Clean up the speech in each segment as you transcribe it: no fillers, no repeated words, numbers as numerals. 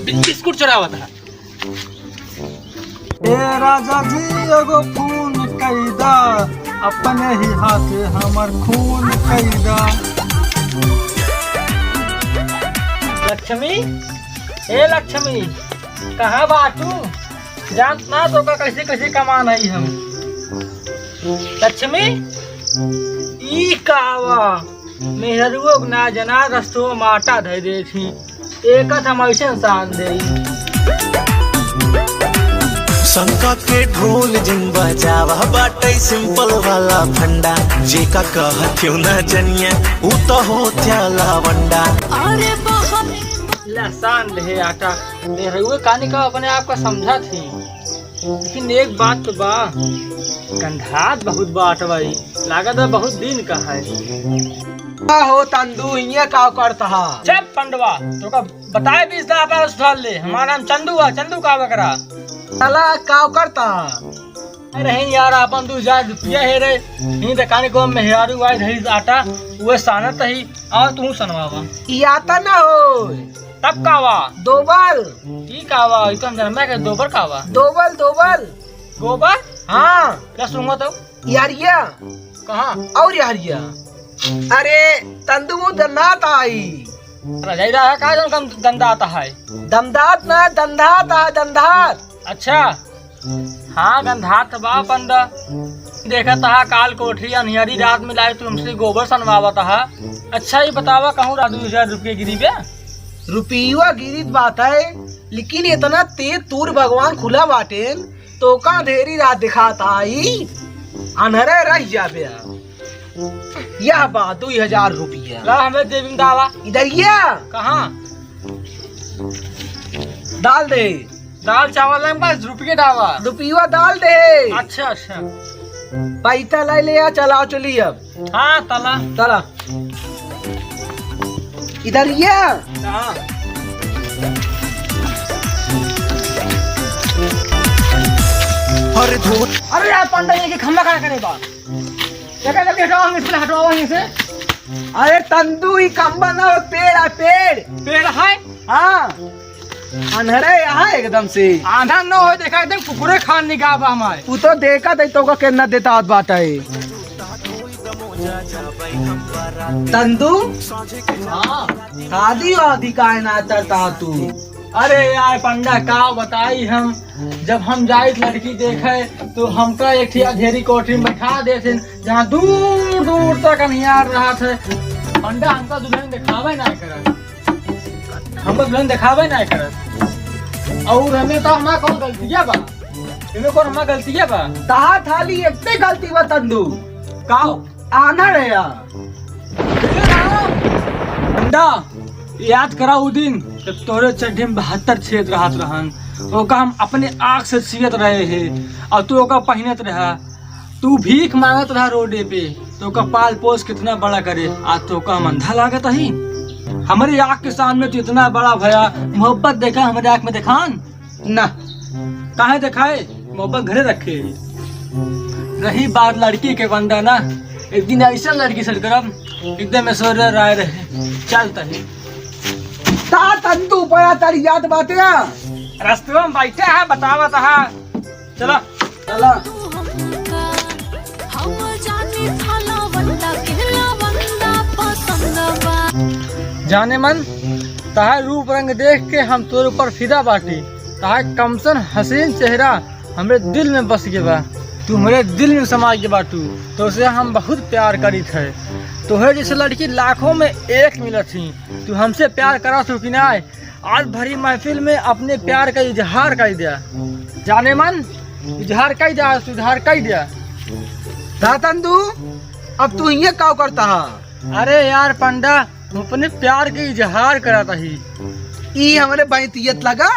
Biscuit चुरावत है। ए राजा जी एगो खून कैदा, अपने ही हाथे हमर खून कैदा। लक्ष्मी, ए लक्ष्मी, कहाँ बाटू? जान ना तो का कैसे कैसे कमान है हम। लक्ष्मी, ई कावा मेहरुओ ना जना रस्तो माटा धर दे थी, एकत हम ऐसे शान दे। शंका के ढोल जिन बजावा बाटे सिंपल वाला फंडा, जेका कहथियो ना जनिया ऊ तो हो त्याला वंडा। अरे बहुत लहसान दे आटा मेहरुओ कानी का अपने आप का समझा थी, लेकिन एक बात तो बा, गंधात बहुत बाट भाई, लागत है बहुत दिन का है। का हो तंदू इया का करता हा? चल पंडवा तो का बताए बीस दा आपा सुधार ले, हमारा नाम चंदू है, चंदू का बकरा। साला का करता? अरे नहीं यार, अपन 2000 रुपया है रे, ही दुकान को मेहरारू आए धरी आटा उहे सानत ही और तू सनवावा। ई आता ना हो। तब कावा? दोबल। की कावा? ई तो हम जन्मा के दोबर कावा। दोबल दोबल। गोबर? हाँ। क्या सुनवा तो? यारिया। कहाँ? और यारिया। अरे तंदू मुँह दंदात आई। रजाई रहा है का जन कम गंदा आता है? दमदात ना दंधात आ दंधात। अच्छा हाँ गंधात बा पंडा, देखा तहा काल कोठरी अनहियारी रात में लाए तुमसे गोबर सनवावा तहा। अच्छा ये बतावा कहूँ रा 2000 रुपये गिरी बे? रुपया गिरित बात है, लेकिन इतना तेज तूर भगवान खुला बाटेन तो का अंधेरी रात दिखाता आई, अंधेरे रह जाबे। यह बात 2000 रुपया। ला हमें देवी दावा। इधर या। कहाँ? डाल दे। दाल चावल है बस रुपये दावा। रुपया डाल दे। अच्छा अच्छा। पैसा ले ले आ, चलाओ चली अब। हाँ तला चला इधर या। हाँ। हर धूत। अरे यार पंडा ये खम्बा खड़ा करे बा, देखा जल्दी हटाओ हम इससे, हटवाओ यहीं से। अरे तंदू ही खम्बा ना हो, पेड़ है पेड़। पेड़ है? हाँ अंधेरे यहाँ एकदम से। आंधा न हो देखा एकदम कुकुरे खान निकाह बा हमारे। तू तो देखा था तो का केना देता हाथ बात है। तंदू हाँ शादी वादी का है ना करता तू? अरे यार पंडा का बताई हम, जब हम जाइत लड़की देखे तो हमका एक थी अंधेरी कोठरी में बैठा देते जहाँ दूर दूर तक अनियार रहा थे। पंडा हमका दुल्हन दिखावे ना करत, हमका दुल्हन दिखावे ना करत। और हमें तो हमारा कौन गलतिया बा, इमे कौन हमारा गलतिया बा? तहा थाली इतने गलती बा तंदू। का आना रे यार। पंडा याद करा उ दिन जब तोरे चड्ढे में 72 छेद रहत रहन, ओका हम अपने आँख से सियत रहे हे और तू ओका पहनत रहा, तू भीख मांगत रहा रोडे पे, तो ओका पाल पोस कितना बड़ा करे, आज तो ओका हम अंधा लागत ही। हमारी आँख के सामने तो इतना बड़ा भया मोहब्बत देखा हमारे आँख में देखान ना। काहे दिखाए, मोहब्बत घरे रखे। रही बात लड़की के बंदा ना, एक दिन ऐसा लड़की सेट करब एकदम ऐश्वर्या राय रहे। चल तही ता तंदू पड़ा तारी याद बात है। रास्ते में बैठे है बतावा तहा। चलो चला। हम जाने थाला वंदा कहला वंदा पसंद बा। जाने मन तहा रूप रंग देख के हम तोर ऊपर फिदा बाटी, तहा कमसन हसीन चेहरा हमरे दिल में बस गए बा, तू मेरे दिल में समा गए बाटू, तो उसे हम बहुत प्यार करी थे। तोहरे जैसे लड़की लाखों में एक मिलत थी, तू हमसे प्यार करा तू कि ना? आज भरी महफिल में अपने प्यार का इजहार कर दिया। जाने मन इजहार कर दिया, सुधार कर दिया। ता तंदू अब तू इया का करता हा? अरे यार पंडा हम अपने प्यार के इजहार कराता ही। ई हमरे बैतियत लगा।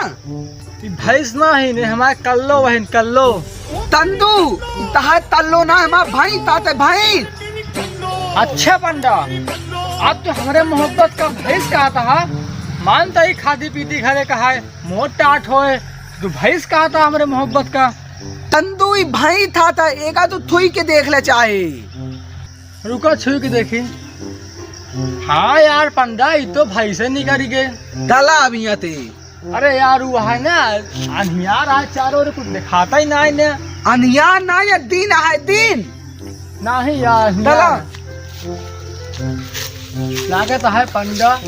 ई भैंस ना ही ने हमारे कल्लो वहिन कल्लो। तंदू तहा तल्लो ना हमार भाई ताते भाई। अच्छा पंडा आज तो हमारे मोहब्बत का भैंस कहा था, मानता ही खादी पीती घरे कहा है मोट टाट होए, तो भैंस कहा था हमारे मोहब्बत का। तंदू ई भाई था ता एका तो थुई के देख ले चाहे। रुको छू के देखी। हाँ यार पंडा ये तो भाई से निकल गए। डाला अभी यहाँ ते। अरे यार वो है ना अंधियार है चारों ओर, कुछ दिखाता ही नहीं ने। अनिया ना या दिन है दिन। नहीं यार चला। लागत है पंडा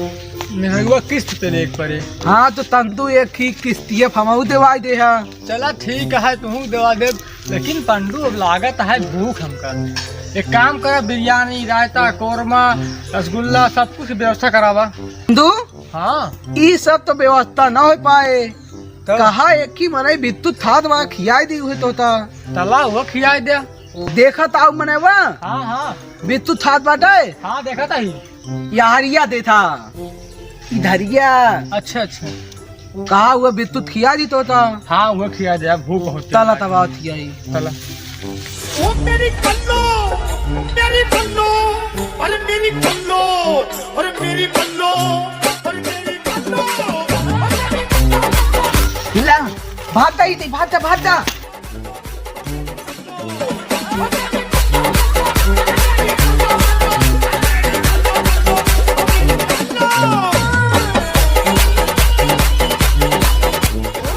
मेहरुआ किस्त पे लेके पड़े। हाँ तो तंतु एक ही किस्ती हमहू देवाई दे है। चला ठीक है तू दवा दे, लेकिन पंडू अब लागत है भूख हमका। एक काम करा, बिरयानी, रायता, कोरमा, रसगुल्ला सब कुछ व्यवस्था करावा। तंदू हाँ ई सब तो व्यवस्था ना हो पाए। तब? कहा एक ही मने बित्तु था तो वहाँ खियाई दी हुई तो था। तला हुआ खियाई दे। देखा ताऊ मने वा हाँ हाँ बित्तु थात बाटे। हाँ देखा था ही। यारिया देथा इधरिया। अच्छा अच्छा। कहा हुआ बित्तु खिया दी तो था। हाँ वो खिया दे, भूख होती तला तवा खियाई। तला। ओ मेरी कल्लो, मेरी बल्लो, अरे मेरी कल्लो, अरे मेरी बल्लो, अरे मेरी कल्लो। ला भाग जा इधर, भाग जा भाग जा।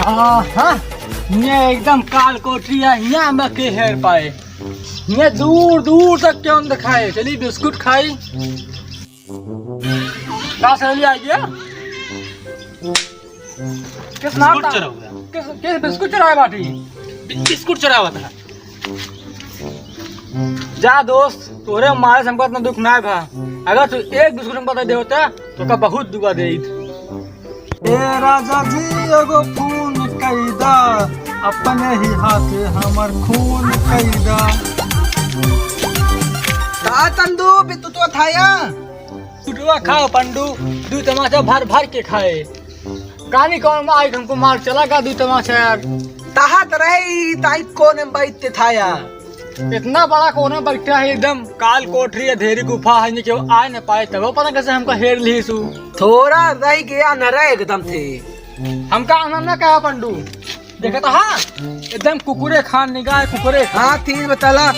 हाँ हाँ ये एकदम काल कोठरी है, यहाँ में के हेर पाए, ये दूर दूर तक क्यों दिखाए। चली बिस्कुट खाई का सहेली आ गया। किस नाम बिस्कुट चुरा हुआ। किस किस बिस्कुट चुराए बाटी? बिस्कुट चुरा हुआ था। जा दोस्त, तोरे मारे से हमको इतना दुख ना भा। अगर तू एक बिस्कुट हमको दे होता तो का बहुत दुआ दे। ए राजा जी एगो खून कैदा, अपने ही हाथे हमर खून कैदा। का तंदू बित्तु तो थाया। टुटुआ खाओ पंडू, दू तमाचा भर भर के खाए। कहानी कौन मार हमको मार चला गा दू तमाचा यार। ताहत रहे ताई कोने में बैठते थाया। इतना बड़ा कोना बैठा है एकदम काल कोठरी अंधेरी गुफा है, नहीं केहू आ न पाए, तब पता कैसे हमको हेर ली सू। थोड़ा रह गया न रह एकदम थे। हमका आना ना कहा पंडू, देखा तो हाँ एकदम कुकुरे खान निगाह कुकुरे। हाँ थी बतला।